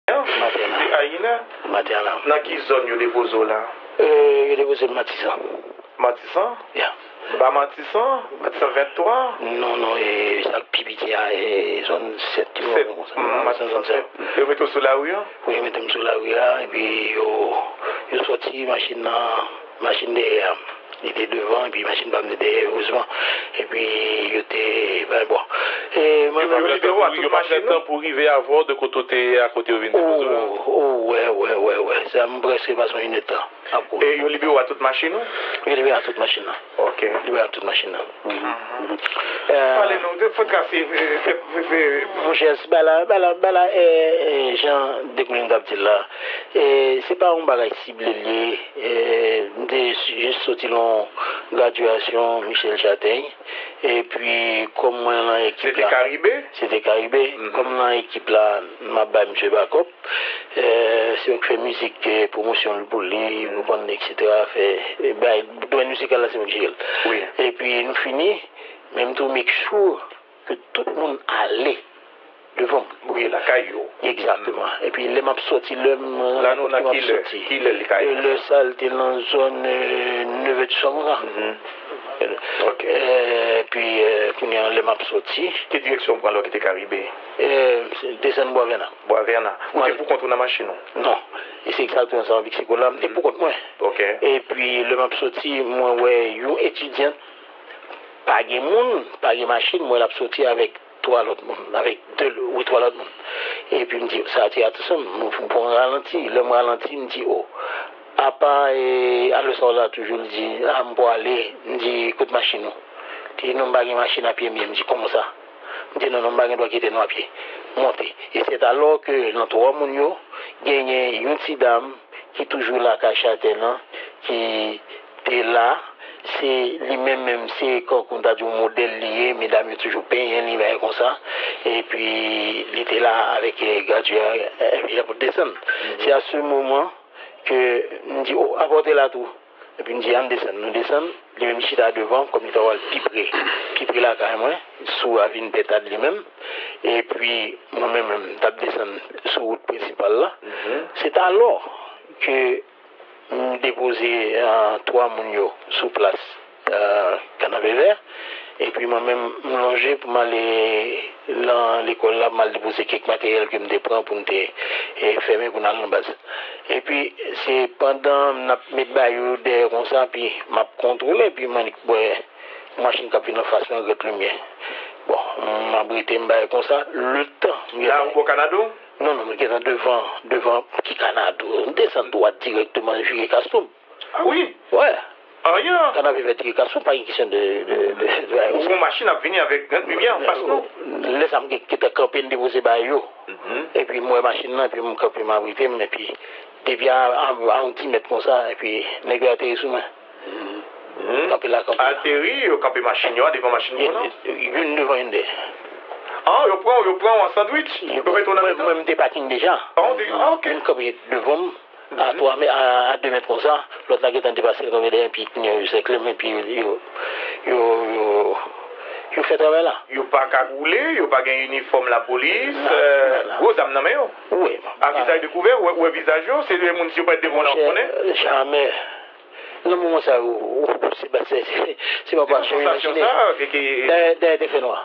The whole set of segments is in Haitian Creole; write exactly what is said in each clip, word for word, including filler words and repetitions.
Maten an. Maten an. Nan ki zòn yo depoze w la? Yo depoze m Matisan. Matisan? Ya. Ba Matisan? Matisan venntwa? Non, non, e, sa k pi piti a, e, zòn sèt yo, Sèt. Konsa. Matisan zòn sèt. Yo mete w sou lari an? Wi, yo mete m sou lari a, epi yo, yo sòti machin nan, machin dèyè a. Li te devan, epi machin pa m te dèyè, erezman. Epi yo te, ben, bon. E, mwen menm, yo libere w ak tout machin ou? Yo pa pran tan pou rive avè w de kote w te ye a, kote yo vin depoze w la? Oh, oh, wè, wè, wè, wè. Sa m prèske pase yon inèdtan ap kouri. E yo libere w ak tout machin ou? Yo libere ak tout machin nan. Ok. Libere ak tout machin nan. Pale nou, fè trase, fè, fè, fè. Monchè, bagay la, bagay la, bagay la, e, e, jan Dekoulin t ap di l la, e, se pa yon bagay sible l ye. E, m te jis soti nan yon gradyasyon Michel Chatèy. Epi, kòm mwen nan ekip la. Se te Karibe? Se te Karibe. Kòm nan ekip la, m ap bay misye bakòp. E, se mwen k fè mizik, e, pwomosyon l pou li, ou konn, etsetera. Fè, e, bay, domèn mizikal la, se mwen k jere l. Wi. Epi, nou fini, men m tou make sure ke tout moun ale devan m. Wi, lakay yo. Egzakteman. Epi lè m ap sòti, lè m rantre kote m ap sòti. Kilè li ka ye? Lè sa, l te nan zòn, e, nevè di swa konsa. Ok. E, epi, e, kounye a, lè m ap sòti. Ki direksyon w pran lè w kite Karibe? E, se desann Bwa Vèna. Bwa Vèna. Ou te pou kont ou nan machin ou? Non. E se egzakteman sa, Meksiko la, m te pou kont mwen. Ok. Epi, lè m ap sòti, mwen wè yon etidyan, pa gen moun, pa gen machin, mwen l ap sòti avèk twa lòt moun, avèk de, wi, twa lòt moun. Epi m di, sa atire atansyon m, m pran ralanti. Lè m ralanti, m di, o, apa, e, alò sa w la toujou? Li di, a, m pwale. M di, kote machin ou? Li di, non, m pa gen machin, apye m ye. M di, kòman sa? M di, non, non, m pa gen dwa kite nou apye. Monte. E c'est alors que nan twa moun yo, genyen yon ti dam ki toujou lakay Chatèy lan, ki te la, se li menm menm, se kòm m ta di w modèl li ye, medam yo toujou penyen li, bagay konsa, epi li te la avèk, e, gradyè a, epi y ap desann. Se à ce moment ke m di, o, apòte la tou. Epi m di, ann desann, nou desann, li menm li chita devan, kòm li ta pral pi pre, pi pre lakay mwen, sou avni Pintad li menm, epi mwen menm, menm, m t ap desann sou wout prensipal la. Se alò ke m depoze, e, twa moun yo sou plas, e, Kanapevè. Epi mwen menm, m lonje pou m ale nan lekòl la, m al depoze kèk materyèl ke m te pran pou m te, e, fèmen pou n al nan baz. Epi, se pandan n ap met bagay yo dèyè konsa, epi m ap kontwole, epi m annik wè machin k ap vin anfas mwen, rèd limyè. Bon, m ap rete, m bagay konsa, letan m gentan. La, ou bò Kanado? Non, non, mwen gentan devan, devan ki Kanado. M desann dwat dirèkteman, vire Kastwoup. Ah wi? Wè. Anyen. Kanapevè vire Kastwoup, pa gen kesyon de, de, de, de bagay konsa. Ou pran machin ap vini avèk rèd limyè anfas nou? Lè sa m gen, gentan kanpe, m depoze bagay yo. Epi m wè machin nan, epi m kanpe, m abrite m, epi depi a, a, a yon ti mèt konsa, epi nèg yo ateri sou mwen. Kanpe la, kanpe la. Ateri, yo kanpe machin yo a devan machin ou nan? Youn devan, youn dèyè. Ah, yo pran, yo pran w an sandwich? Yo mete w nan mitan? Mwen, mwen, m te paking deja. Ah, ou te, ah, ok. Youn kanpe devan m, a twa mèt, a, a de mèt konsa, lòt la gentan depase l kanpe dèyè, epi kounye a yo sèkle m, epi yo, yo, yo, yo, yo fè travay la. Yo pa kagoule, yo pa gen inifòm lapolis, gwo zam nan men yo. Wi. A vizaj dekouvè, ou wè, ou wè vizaj yo, se de moun si yo parèt devan w la, ou konnen? Monchè, jamè. Nan moman sa yo, ou, ou, se pa, se, se, se pa pou imajine. Dèyè, dèyè te fè nwa.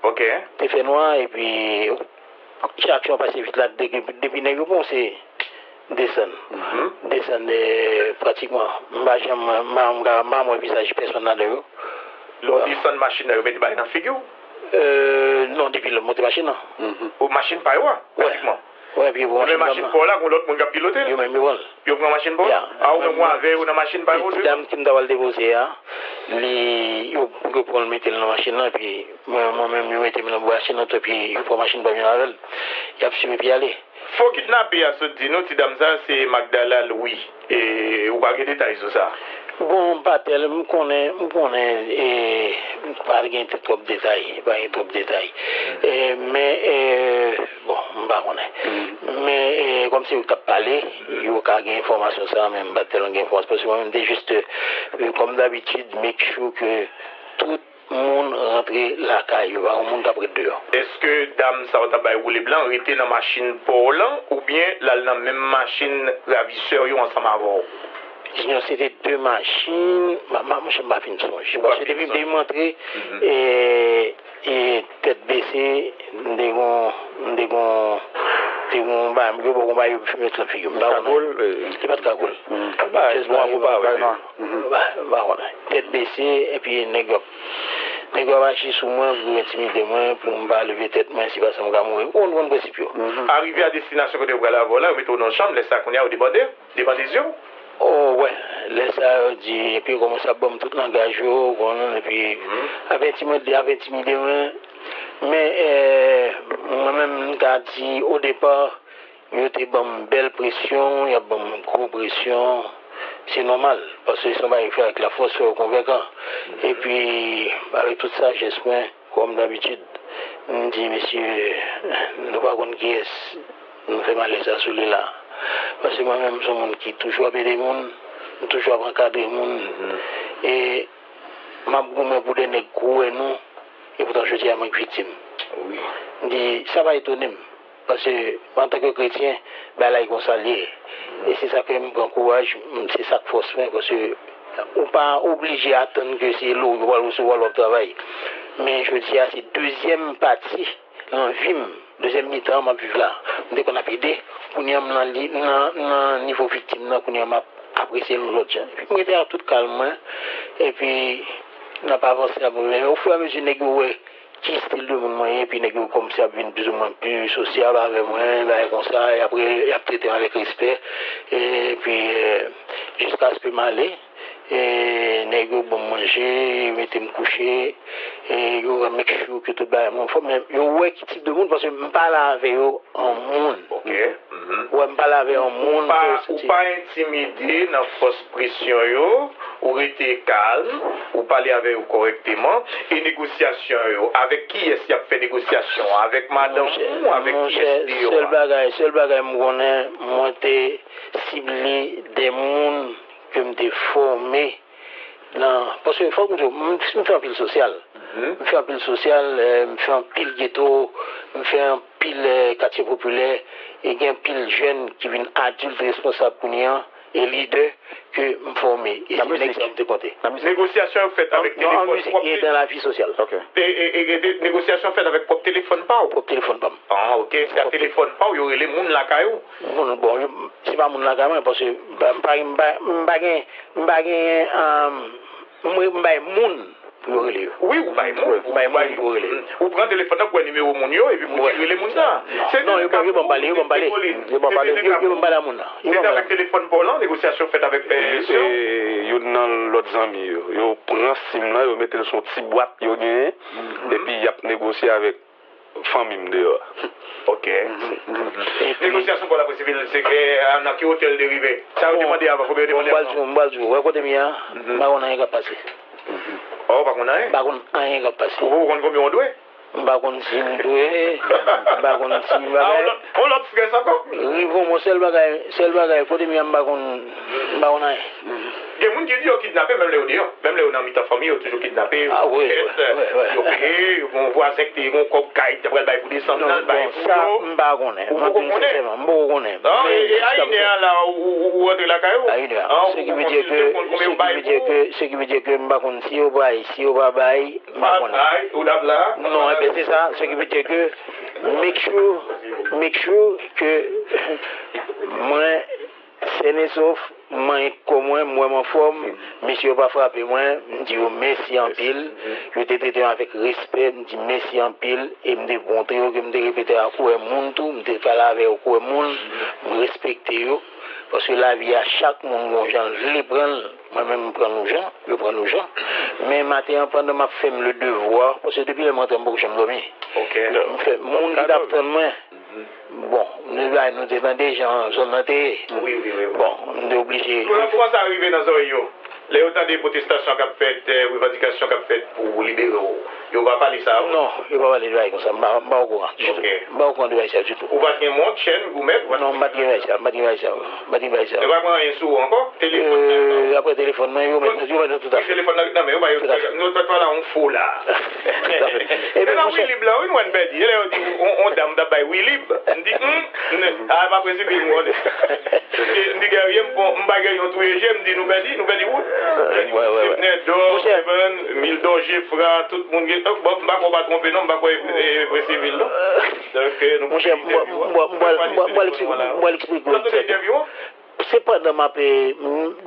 Ok. Te fè nwa, epi jan aksyon an pase vit la, depi, depi nèg yo pran w, se desann. Desann, e, pratikman. M pa janm, m pa, m pa, m pa wè vizaj pèsonn ladan yo. Lè w desann machin nan, yo mete bagay nan figi w? E, non, depi lè m monte machin nan. O, machin pa yo a, pratikman. Wè, epi yo pran machin pa w la, gon lòt moun k ap pilote l? Yo menm yo pran l. Yo pran machin pa w? Ya. A, ou menm ou avè yo nan machin pa yo? Ti dam ke m ta pral depoze a, li, yo, yo pran l mete l nan machin nan, epi mwen, mwen menm, yo mete m nan machin nan tou, epi yo pran machin pa m yo avè l. Y ap swiv epi ale. Fo kidnape a sot di nou, ti dam sa, se Magdala Louis. E, ou pa gen detay sou sa? Bon, m pa tèl, m konnen, m konnen, e, m pa gen twòp detay, pa gen twòp detay. E, men, e, bon, m pa konnen. Men, e, kòm se yo k t ap pale, yo ka gen enfòmasyon sa, men m pa tèlman gen enfòmasyon, paske mwen menm, m te jis, e, kòm dabitid, make sure ke tout moun rantre lakay yo, pa gen moun k ap ret deyò. Èske dam sa w t ap bay woule blan rete nan machin pa w lan, oubyen l al nan menm machin ravisè yo ansanm avè w? Non, se te de machin, ma, ma, monchè, m pa fin sonje. Ou pa fin sonje. Paske depi, depi m antre, e, e tèt bese, m te gon, m te gon, te gon bagay, m te gon bagay yo fime sou figi m. M pa konnen. Kagòl, e. Li pa t kagòl. Just bagay yo, bagay nwa. M pa, m pa konnen. Tèt bese, epi nèg yo ap, nèg yo ap aji sou mwen pou yo entimide mwen, pou m pa leve tèt mwen, si pa sa m ka mouri. Ou konn, konn prensip yo. Arive a destinasyon kote yo pral avè w la, yo mete w nan yon chanm, lè sa kounye a yo debande, debande zye w. Oh, wè, lè sa yo di, epi yo kòmanse ap ban m tout langaj yo, ou konn, epi ap entimide, ap entimide mwen. Men, eh, mwen menm, m ka di, odepa, yo te ban m bèl presyon, y ap ban m gwo presyon. Se nòmal, paske se yon bagay ki fè avèk lafòs, fè yo konvenkan. Epi, avèk tout sajès mwen, kòm dabitid, m di, mesye, nou pa konn kiyès nou fè malè sa sou li la. Paske mwen menm, m se yon moun ki toujou ap ede moun, m toujou ap ankadre moun. E m ap goumen pou de nèg kwè nou, epoutan jodi a mwen k viktim. M di, sa pa etone m. Paske, antanke kretyen, bagay la e konsa l ye. E se sa k fè m pran kouraj, m, se sa k fòs mwen, paske ou pa oblije atann ke se lori ou pral resevwa lè w ap travay. Men jodi a, se dezyèm pati nan vi m, dezyèm mitan m ap viv la. M te konn ap ede, kounye a m nan li, m nan, m nan nivo viktim nan, kounye a m ap apresye l yon lòt jan. Epi m rete ak tout kalm mwen, epi n ap avanse, n ap avanse. Ofiramezi nèg yo wè ki stil de moun mwen ye, epi nèg yo kòmsi ap vin plizoumwen pli sosyab avè mwen, bagay konsa, e apre, y ap trete m avèk respè, epi, eh, jiskaske m ale, e nèg yo ban m manje, yo mete m kouche, e yo make sure ke tout bagay mwen anfòm, men yo wè ki tip de moun, paske m pale avè yo an moun. Ok. Wè, m pale avè yon moun. Ou pa, ou pa entimide nan fòs presyon yo, ou rete kalm, ou pale avè yo kòrèkteman, e negosyasyon yo, avèk kiyès y ap fè negosyasyon an? Avèk madanm ou, avèk kiyès deyò a? Sèl bagay, sèl bagay m konnen, mwen te sible de moun ke m te fòme nan, paske fòk m di w, m, m fè anpil sosyal. M fè anpil sosyal, eh, m fè anpil geto, m fè anpil, eh, katye popilè, e gen anpil jèn ki vin adilt responsab kounye a, e lidè ke m fòme. E se nèg sa yo m te konte. Negosyasyon yo fèt avèk telefòn pwòp. E dan lavi sosyal. E, e, e, e de, negosyasyon fèt avèk pwòp telefòn pa w? Pwòp telefòn pa m. Ah, ok. Se a telefòn pa w yo rele moun lakay ou? Moun, bon, yo, se pa moun lakay mwen, paske m pa, m pa, m pa, m pa gen, m pa gen, um, m, m bay moun pou yo rele yo. Wi, ou bay moun. M bay moun pou yo rele yo. Ou pran telefòn nan, ou wè nimewo moun yo, epi pou di rele moun sa. Non, yo ban, yo ban m pale, yo ban m pale. Yo ban m pale, yo, yo ban m pale a moun nan. Se avèk telefòn pa w lan, negosyasyon fèt avèk, eh, sè w? E youn nan lòt zanmi yo, yo pran sim lan, yo mete l sou yon ti bwat yo genyen, epi y ap negosye avèk fanmi m deyò a. Ok. Negosyasyon pou la posibite, se ke, ah, nan ki wotè l te rive? Sa yo te mande avan, konbyen yo te mande avan? Bon, m pral di w, m pral di w, wè kote m ye a, m pa konn anyen k ap pase. Oh, ou pa konn anyen? M pa konn anyen k ap pase. Ou poko konn konbyen w dwe? M pa konn si m dwe, m pa konn si m pa... Ah, on lòt, on lòt strès ankò? Rive yon sèl bagay, sèl bagay, kote m ye a, m pa konn, m pa konn anyen. Gen moun ki di yo kidnape menm lè yo deyò. Menm lè yo nan mitan fanmi, yo toujou kidnape, yo fè kèt, yo peye, yo gen yon vwazen ki te gen yon kòb kay, li te pral bay pou desanm nan, li bay pou yo. Bon, sa, m pa konnen. Ou poko konnen? Mwen di w sensèman, m poko konnen. Non, e, e a inè a la, ou, ou, ou rantre lakay ou? A inè a. Ou konsilte pou konn konbyen yo bay pou ou? Ce qui veut dire que, ce qui veut dire que m pa konn si yo bay, si yo pa bay, m pa konnen. Ou t ap la? Non, enben, se sa, ce qui veut dire que make sure, make sure que mwen, sèn e sof, m manyen kò mwen, m wè m anfòm, mesye yo pa frape mwen, m di yo mèsi anpil. Yo te trete m avèk respè, m di mèsi anpil, e m te montre yo ke m te repete a koulè moun tou, m te pale avè yo koulè moun, m respekte yo, paske lavi a, chak moun gon jan l vle pran l, mwen menm m pran l yon jan, yo pran l yon jan. Men maten an, pandan m ap fè m le devwa, paske depi lè m rantre, m poko janm dòmi. M fè, moun ki t ap tann mwen, bon, nou bay, nou te tande jan zòn nan te ye. Wi, wi, wi, wi. Bon, m te oblije. Premye fwa sa rive nan zòrèy yo, lè yo tande pwotestasyon k ap fèt, eh, revandikasyon k ap fèt pou libere w. Yo pa pale sa? Non, yo pa pale de bagay konsa. M pa, m pa okouran ditou. M pa okouran de bagay sa ditou. Ou pa t gen mont, chèn, goumèt? Non, m pa t gen bagay sa, m pa t gen bagay sa. M pa t gen bagay sa. Yo pa pran anyen sou ou ankò? Telefòn nan? Apre telefòn nan, yo mèt, yo mèt nan tout afè. Telefòn nan ret nan men yo, ba yo. Tout afè. Nou pa la yon fo la. Tout afè. E pa Wilib la, wi, mwen pèdi. E lè yo di, on, on dam t ap bay Wilib. M di, hmm, a, pa prensip li, m konnen. M di, m di, Guerrier, m pon, m pa gen yon touye je, m di, nou pèdi, nou pèdi wout. Mwen pèdi wout. Sepnè, Dò, Steven, Mildon, Jefra, tout moun gen, bon, m pa kwè w pa twonpe non, m pa kwè e Presivil non. Donk, nou pèdi entèvyou a. Mwen pral eksplike w egzakteman. Se pandan m ap,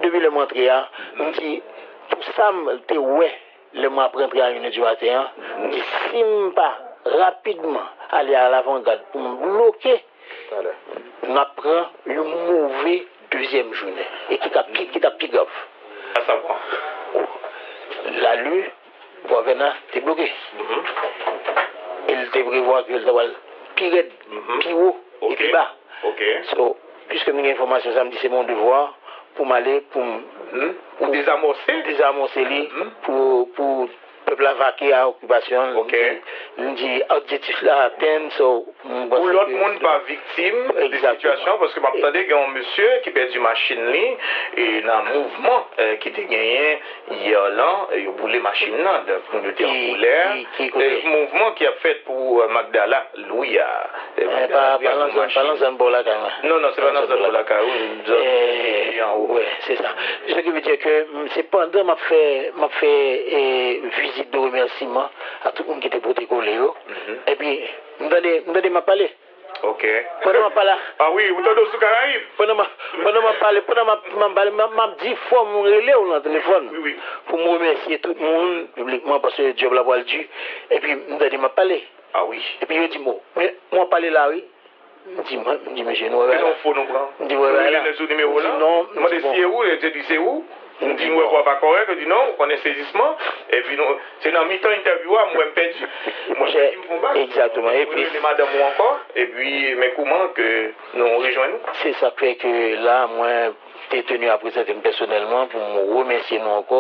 depi lè m antre a, m di, pou sa m te wè, lè m ap rantre a yon è di maten an, m di, si m pa rapidman ale alavangad pou m bloke, n ap pran yon move dezyèm jounen e ki t ap pi, ki t ap pi grav. Lalu, Gouvènman te bloke. E l te prevwa ke l ta pral pi rèd, pi wo e pi ba. So, piske m gen enfòmasyon sa, m di se mon devwa pou m ale, pou m dezamòse li, pou, pou pèp la vake a okipasyon l. M di, m di objektif la atenn, so, m panse ke. Pou lòt moun pa viktim de sitiyasyon, paske m ap tande gen yon mesye ki pèdi machin li e nan mouvman ki te genyen yè lan, yo boule machin nan, donk moun yo te an kolè. Mouvman ki ap fèt pou Magdala Louis a. Magdala Louis ap yon machin. Pa nan zòn bò lakay mwen. Non, non, se pa nan zòn bò lakay ou, zòn ki anwo. Wi, se sa. Ce qui veut dire que se pandan m ap fè, m ap fè vizit de remèsiman a tout moun ki te pote kole yo. Epi, m tande, m tande m ap pale. Ok. Pandan m ap pale a. Ah wi, ou tande w sou Karayib. Pandan m ap, pandan m ap pale, pandan m ap, m ap pale, m ap, m ap di fò m rele w nan telefòn. Wi, wi. Pou m remèsye tout moun piblikman paske djòb la pral di. Epi m tande m ap pale. Ah wi. Epi yo di m, o, men w ap pale la wi. M di, mwen, m di, mesye, nou wè bagay la. Se yon fo nou pran. M di, wè bagay la. Nou rele sou nimewo la. M di, non, m di, bon. Mande si se ou, yo di se ou. M di, nou wè vwa pa kòrèk, yo di non, ou konnen sezisman. Epi nou, se nan mitan entèvyou a, m wè m pèdi. Mwen pèdi m fon bak. Egzakteman. Epi. Mwen rele madanm ou ankò, epi men kouman ke nou rejwenn ou. Se sa k fè ke la, mwen te teni a prezante m pèsonèlman pou m remèsye nou ankò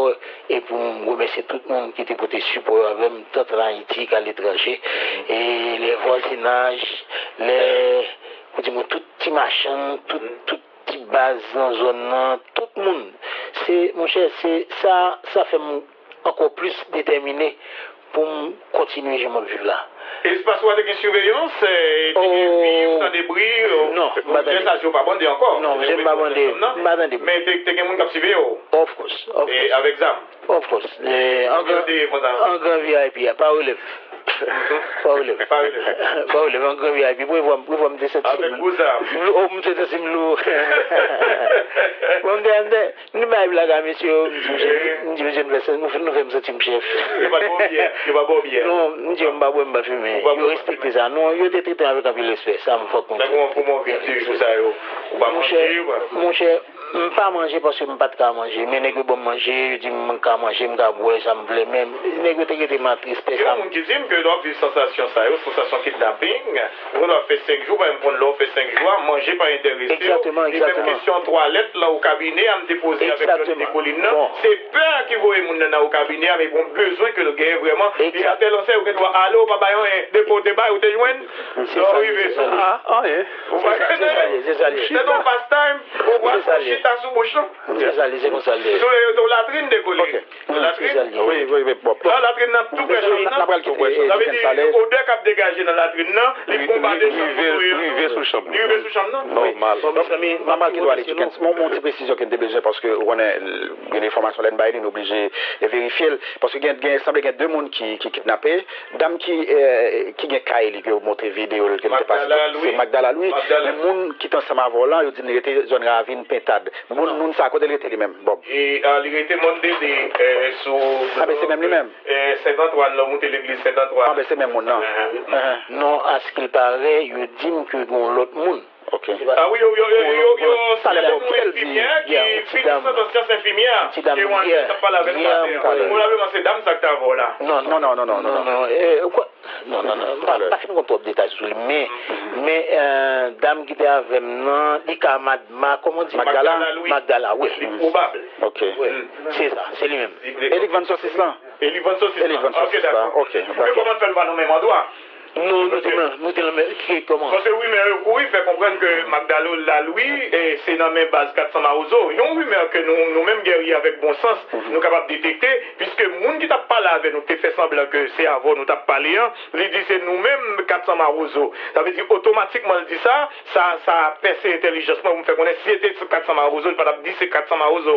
e pou m remèsye tout moun ki te pote sipò yo avè m, tant an Ayiti k'aletranje. E lè vwazinaj, lè, pou di mwen, tout ti machann, tout, tout ti baz nan zòn nan, tout moun. Se, monchè, se sa, sa fè m ankò plis detèmine pou m kontinye jan m ap viv la. Espas ou a te gen siveyans, te gen viv, tande bri? Non, m pa tande. Sa yo pa bande ankò. Non, mesye, m pa bande, m pa tande. Men te, te gen moun k ap siveye w? Of course, of course. E avèk zam? Of course. An gran, an gran V I P, pa relèv. Pa relèv. Pa relèv. Pa relèv, an gran V I P. Prevwa m, prevwa m te santi m. Avèk gwo zam. M lou, oh, m te santi m lou. Bon, m te, m te, nou bay blag a mesye yo, m di, mesye, m di, mesye, nou fè, nou fè, nou fè m santi m chèf. Yo pa t ba w byè, yo pa ba w byè. Non, m di yo m pa bwè, m pa fimen. Yo respekte sa. Non, yo te trete m avèk anpil respè. Sa m fòk konn di. Tankou yon pwomò vide, kou sa yo. Ou pa manje, ou pa. Monchè, m pa manje paske m pa t ka manje. Men nèg yo ban m manje, yo di m m ka manje, m ka bwè sa m vle. Men nèg yo te rete m ak respè sa. Gen moun ki di m ke lè w ap viv sansasyon sa yo, sansasyon kidnaping, ou konn w ap fè senk jou, pa menm konn lè w fè senk jou a, manje pa enterese w. Egzakteman, egzakteman. E menm kesyon twalèt la, o kabinè a, m te poze avèk Johnny Descollines nan. Se pè ki voye moun nan nan o kabinè a, men gon bezwen ke l genyen vrèman. E atè lansè, ou gen dwa ale, ou pa bay anyen. Depi w te bay, ou te jwenn. Lè w rive sou. Ah, anyen. Ou pa jwenn anyen. Se sa l ye. Se yon pastime, ou pran yon chita sou bouch lan. Se sa l ye, se konsa l ye. Sou yo te yon latrin, Descollines. Latrin? Wi, wi, wi, bon. Latrin nan tou prè chanm nan. Sa vle di, odè k ap degaje nan latrin nan, li bonbade chanm kote w ye. Rive sou chanm. Li rive sou chanm nan. Nòmal. Bon, mezanmi, m ap kite w ale, Dickens. Yon ti presizyon ke m te bezwen, paske ou konnen, gen enfòmasyon lè n bay li, n oblije verifye l. Paske gen, gen, sanble gen de moun ki, ki kidnape. Dam ki, ki gen kay li, ke yo montre videyo l, ke m te pase, se Magdala Louis. Men moun ki te ansanm avè w lan, yo di l rete zòn Ravin Pentad. Moun, moun sa, kote l rete li menm, Bob? E, a, li rete Mòn Dede, e, sou. A, ben, se menm li menm. E, Sent Antwàn, lè w moute legliz Sent Antwàn. A, ben, se menm moun nan. Non, à ce qu'il paraît, yo di m ke gen yon lòt moun. Ok. A wi, yo, yo, yo, yo, yo, se yon enfimyè ki fin santans syans enfimyè a, ke Wanda t ap pale avè l maten an. Pwobableman se dam sa k t avè w la. Non, non, non, non, non, non. Non, non, non, m pa, pa fin konn twòp detay sou li, men, men, euh, dam ki te avè m nan, li ka Madma, kòman di? Magdala? Magdala Louis. Magdala, wi. Li pwobab. Ok. Wi, se sa, se li menm. E li k vann sosis lan? E li vann sosis la. E li vann sosis la. Ok, dakò. Ok, men kòman l fè nou pa nan menm andwa? Non, nou te nan, nou te nan men, ki, kòman? Paske rimè yo kouri fè konprann ke Magdalo Lalwi, e, se nan men baz Kat San Mawozo. Yon rimè ke nou, nou menm geri avèk bon sans, nou kapab detekte, piske moun ki t ap pale avè nou, ki te fè sanblan ke se avè w nou t ap pale an, li di se nou menm Kat San Mawozo. Sa vle di, otomatikman, l di sa, sa, sa pèse entèlijans mwen pou m fè konnen si se te Kat San Mawozo, li pa t ap di se Kat San Mawozo.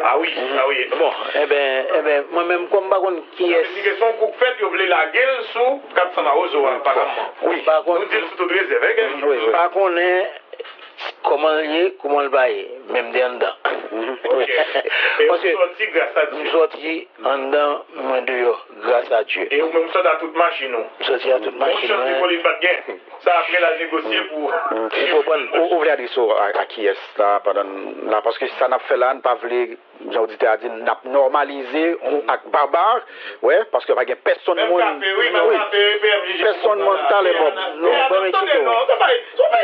Ah wi, ah wi. Bon, enben, enben, mwen menm, kòm m pa konn kiyès. Sa vle di ke se yon kou k fèt, yo vle lage l sou Kat San Mawozo a, aparamman. Wi. M pa konn, nou di l sou tout rezèv, hein, Kevin? Wi, wi. M pa konnen kòman l ye, kòman l pa ye, men m te anndan. Ok. E ou sòti gras a Dye. Paske m sòti anndan, mwen deyò, gras a Dye. E ou menm, ou sòti a tout machin ou. M sòti a tout machin mwen. Yon chans Tripolis pa t gen. Sa apre l al negosye pou. Ou konprann? Ou, ou vle adrese w a, a kiyès la, pandan n la? Paske sa n ap fè la, n pa vle, jan oditè a di, n ap nòmalize yon ak baba, wè, paske pa gen pèsonn moun. Menm kafe, wi, menm kafe, P M J J. Pèsonn moun, talè Bòb. Non, ban m eksplike w. Non, non, non,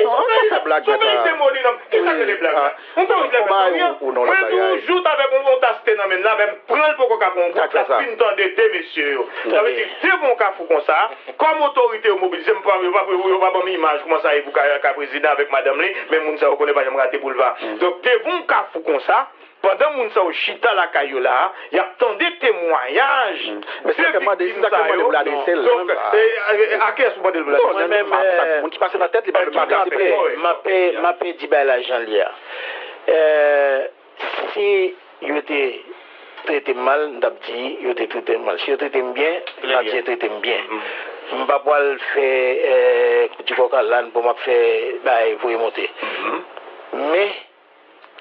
non, pa fè blag, mèt la. Demoli, non. Ki sa k rele blag la? Ou konn blag la, ou non, mwen toujou t avèk yon, yon tas te nan men l la, men m pran l poko ka pran yon gout, la fin tande de mesye yo. Sa vle di, devan yon kafou konsa, kòm otorite yo mobilize, m pa, yo pa, yo pa ban m imaj kòman sa ye pou ka, ka prezidan avèk madanm li, men moun sa yo konnen pa janm rate boulva. Donk, devan yon kafou konsa, pandan moun sa yo chita lakay yo la, y ap tande temwayaj de viktim sa yo. Donk, e, e, a kiyès ou mande l pou l adrese? Mwen menm, e, moun ki pase nan tèt li, pa vle m adrese pou li. M ap, m ap di bagay la jan l ye a. E, si yo te trete m mal, m t ap di yo te trete m mal. Si yo trete m byen, m ap di yo trete m byen. M pa pral fè, e, kou di kòk a làn pou m ap fè bagay voye monte. Men,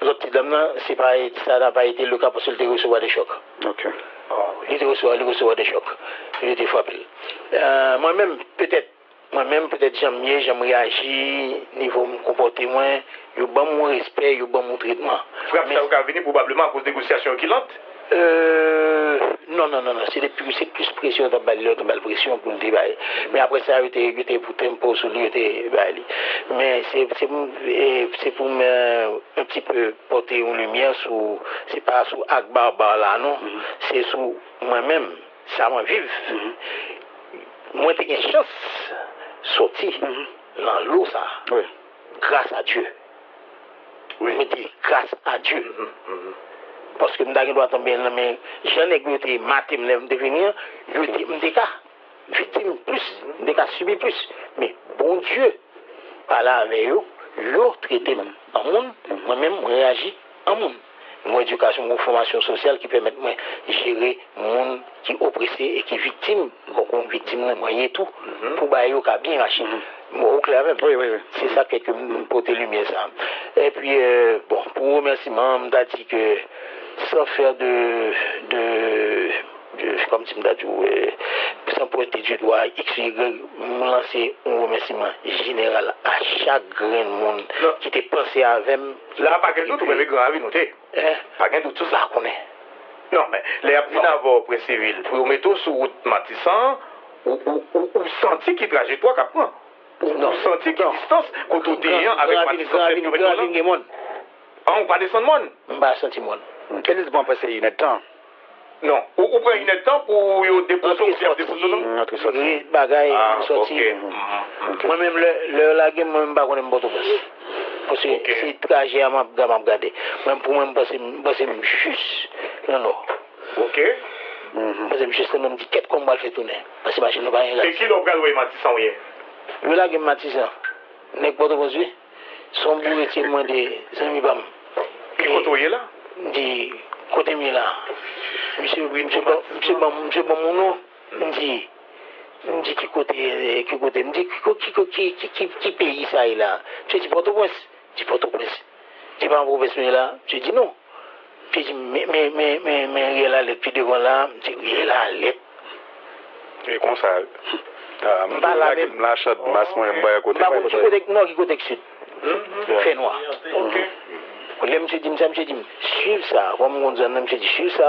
lòt ti dam nan, se pa, ça n'a pas été le cas paske l te resevwa de chòk. Ok. Li te resevwa, li resevwa de chòk. Yo te frape l. E, mwen menm, petèt, mwen menm, petèt jan m ye, jan m reyaji, nivo m konpòte mwen, yo ban m yon respè, yo ban m yon tretman. Frap sa yo ka vini pwobableman akoz negosyasyon yo ki lant. Euh, non, non, non, non. Se te pli, se plis presyon yo t ap ba li, yo t ap ba l presyon pou l te bay. Men apre sa, yo te, yo te pou tempo sou li, yo te bay li. Men se, se pou, e, se pou mwen un petit peu pote yon limyè sou, se pa sou ak barbar la, non. Se sou mwen menm, sa mwen viv. Mwen te gen chans soti nan lo sa. Gras a Dye. Mwen di gras a Dye. Paske m ta gen dwa tonbe nan men jan nèg yo te mate m lè m te vini an, yo te, m te ka viktim plis, m te ka sibi plis. Men Bondye pale avè yo, yo trete m an moun, mwen menm, mwen reyaji an moun. M gon edikasyon, m gon fòmasyon sosyal ki pèmèt mwen jere moun ki oprese e ki viktim, kòm viktim nan mwen ye tou, pou bagay yo ka byen mache. Bon, ou klè avè m? Wi, wi, wi. Se sa k fè ke m pote limyè sa. Epi, euh, bon, pou remèsiman, m ta di ke, sans faire de, de, de, kòmsi m ta di w, euh, sans pointer du doigt X ou Y, m lanse yon remèsiman jeneral a chak grenn moun ki te panse avè m. La, pa gen dout, ou menm e gran ravin ou te. Pa gen dout sou sa. M pa konnen. Non, men, lè y ap vin avè w, Prens Civil, pou yo mete w sou wout Matisan, ou, ou, ou, ou santi ki trajektwa k ap pran. Ou, ou santi ki distans kote w te ye an avèk Matisan, sèt kilomèt yo lan. An, ou pa desann mòn? M pa santi mòn. Elis, bon, apre se inèdtan. Non. Ou, ou pran inèdtan pou yo depoze w, pou y ap depoze w, non? Antre sòti. Bagay, sòti. Mwen menm, lè, lè yo lage m, mwen menm, m pa konnen m Pòtoprens. Paske se trajè a m ap, m ap gade. Mwen, pou mwen, m panse, m panse m jis nan Nò. Ok. M panse m jis nan Nò, m di, kèt kòman m pral fè tounen. Paske machin nan pa gen gaz. E kilè w pral wè Matisan w ye? Yo lage m Matisan. Nèg Pòtoprens, wi. Se yon boure ti mande zanmi pa m. Ki kote w ye la? M di, kote m ye la? Misye, misye ban, misye ban, misye ban m yon non. M di, m di, ki kote, ki kote? M di, ki ko-, ki ko-, ki, ki, ki, ki peyi sa ye la? Misye di, Pòtoprens. M di, Pòtoprens. M di, pa nan pwovens nou ye la? Misye di, non. Misye di, men, men, men, men, men riyèl Alèt pi devan la. M di, riyèl Alèt? E konsa, ah, m pa la menm. M la Chadmas, mwen, m pa kote. M pa konn ki kote nò, ki kote sid. Fè nwa. Ok. Lè misye di m sa, misye di m, swiv sa. Kòm m konn zòn nan, misye di, swiv sa,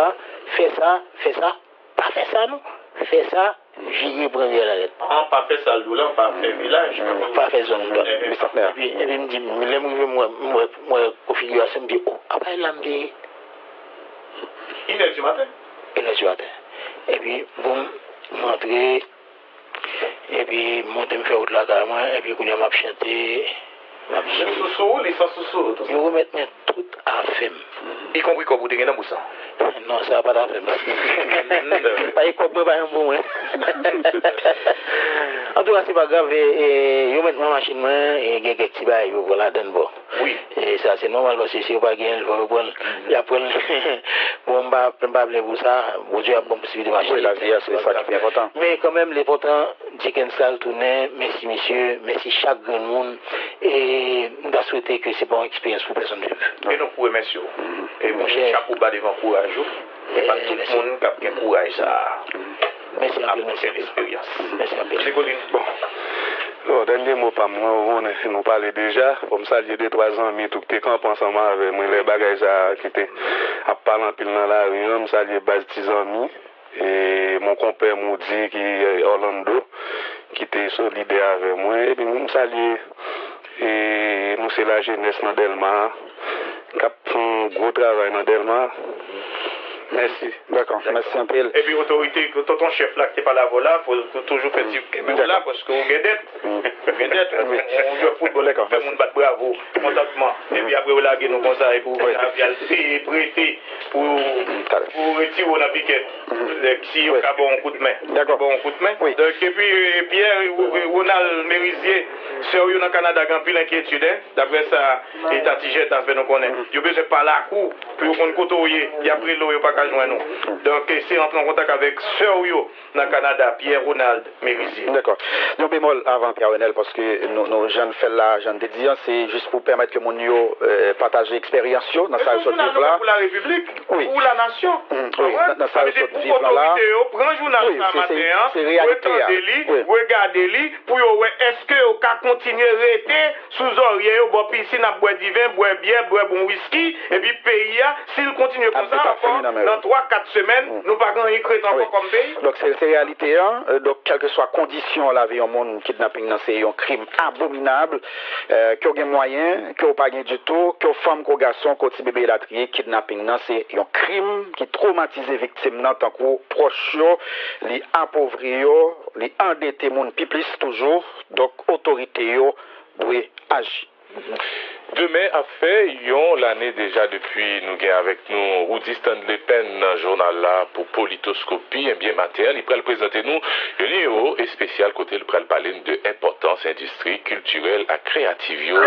fè sa, fè sa, pa fè sa non. Fè sa, vire pran riyèl Alèt. An pa fè sa l di w la, an pa fè vilaj. Pa fè zòn. Epi, epi m di, lè m rive, m wè, m wè, m wè konfigirasyon, m di, o, apa e la m te ye? Inè di maten? Inè di maten. Epi, bon, m antre, epi m monte, m fè wout lakay mwen, epi kounye a m ap chante, m ap jwe. Menm sousou, li san sousou, tout sa. Yo remèt mwen tout afè m. Ikonpri kòb ou te gen nan bous lan? Non, sa pa t afè m. Pa gen kòb mwen, pa gen pou mwen. Antouka, se pa grav, e, e, yo met mwen machin mwen, e gen kèk ti bagay yo pran ladann, bon. Wi. E sa, se nòmal, paske si yo pa genyen l, fò yo pran l. Y ap pran l. Bon, m pa, m pa plenyen pou sa. Bondye ap ban m posiblite machin. Wi, lavi a, se sa ki pi enpòtan. Men kanmenm, li enpòtan, Dickens Sal tounen, mèsi misye, mèsi chak grenn moun. E m ta swete ke se pa yon eksperyans pou pèsonn viv. E nou pou remèsye w. E m chapo ba devan kouraj ou. E pa tout moun k ap gen kouraj sa a. Mèsi anpil, mèsi anpil. Mèsi anpil. Bon. Bon, dènye mo pa m, mwen, ou konnen, nou pale deja. Fò m salye de twa zanmi tou ki te kanpe ansanm avè mwen lè bagay sa a ki te ap pale anpil nan lari an. M salye baz ti zanmi. E mon konpè Moody ki, e, Orlando, ki te solidè avè mwen. Epi m salye, e, nou se lajenès nan Dèlma, k ap fè yon gwo travay nan Dèlma. Mèsi. Dakò, mèsi anpil. Epi otorite, tonton chèf la ki te pale avè w la, fò w toujou fè ti kenbe w la, paske w gen dèt. Ou gen dèt, ou, ou jwè foutbòl, fè moun bat bravo, kontantman. Epi apre, ou lage nou konsa, epi ou vin avè al peye, prete, pou, pou retire w nan pikèt. Si yo ka ba w yon kout men, ba w yon kout men. Donk, epi, e, Pierre, e, e, Ronald Merizier, sè w yo nan Kanada gen anpil enkyetid, en, daprè sa, e, Tati Jetta fè nou konnen. Yo bezwen pale ak ou, pou yo konn kote w ye, y ap rele w, yo pa ka jwenn ou. Donk, e, se antre an kontak avèk sè w yo nan Kanada, Pierre Ronald Merizier. Dakò. Yon bemòl avan, Pierre Ronald, paske nou, nou, jan n fè l la, jan n te di an, se jis pou pèmèt ke moun yo, e, pataje eksperyans yo nan sa yo sot viv la. Pou la Repiblik, pou la nasyon. Wi, nan, nan sa yo sot viv lan la. Otorite yo, pran jounal sa maten an, retande li, regade li, pou yo wè èske yo ka kontinye rete sou zòrye yo, bò pisin, ap bwè diven, bwè byè, bwè bon wiski, epi peyi a, si l kontinye konsa ankò, nan twa, kat semèn, nou pa gen anyen k ret ankò kòm peyi. Donk, se, se reyalite an. E, donk, kèlkeswa kondisyon lavi yon moun, kidnaping nan se yon krim abominab. E, ke w gen mwayen, ke w pa gen ditou, ke w fanm, ke w gason, ke w ti bebe elatriye, kidnaping nan se yon krim ki twomatize viktim nan, tankou pwòch yo, li apovri yo, li andete moun pi plis toujou. Donk, otorite yo dwe aji. Demen ap fè yon lane deja depi nou gen avèk nou Roudy Stanley Penn nan jounal la pou Politoskopi. Ebyen, maten an, li pral prezante nou yon nimewo espesyal kote l pral pale n de enpòtans endistri kiltirèl ak kreyatif yo.